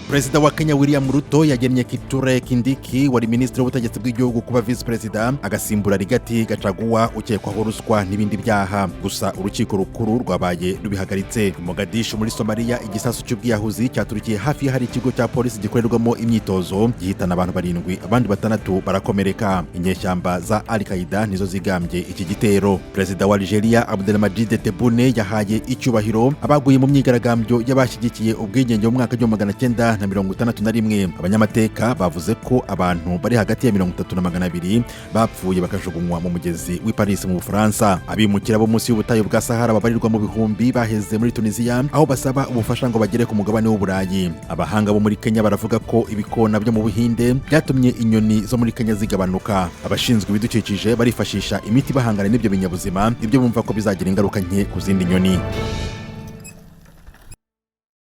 Perezida wa Kenya William Ruto yagennye Kithure Kindiki wari minisitiri w'ubutegetsi bw'igihugu kuba visi perezida, agasimbura Rigathi Gachagua ukekwaho ruswa n'ibindi byaha. Gusa urukiko rukuru rwabaye rubihagaritse. Mogadishu muri Somalia, igisasu cy'ubwiyahuzi cyaturikiye hafi y'ahari ikigo cya polisi gikorerwamo imyitozo, gihitana abantu barindwi, abandi batandatu barakomereka. Inyeshyamba za Al Qaida nizo zigambye iki gitero. Perezida wa Algeria Abdelmadjid Tebboune yahaye icyubahiro abaguye mu myigaragambyo y'abashyigikiye ubwigenge mu mwaka w'1961. Abanyamateka bavuze ko abantu bari hagati ya 30 na 200 bapfuye bakajugunywa mu mugezi w'i Paris mu Bufaransa. Abimukira bo munsi y'ubutayu bwa Sahara babarirwa mu bihumbi baheze muri Tunisia, aho basaba ubufasha ngo bagere ku mugabane w'Uburayi. Abahanga bo muri Kenya baravuga ko ibikona byo mu Buhinde byatumye inyoni zo muri Kenya zigabanuka. Abashinzwe ibidukikije barifashisha imiti bahangana n'ibyo binyabuzima, ibyo bumva ko bizagira ingaruka nke ku zindi nyoni.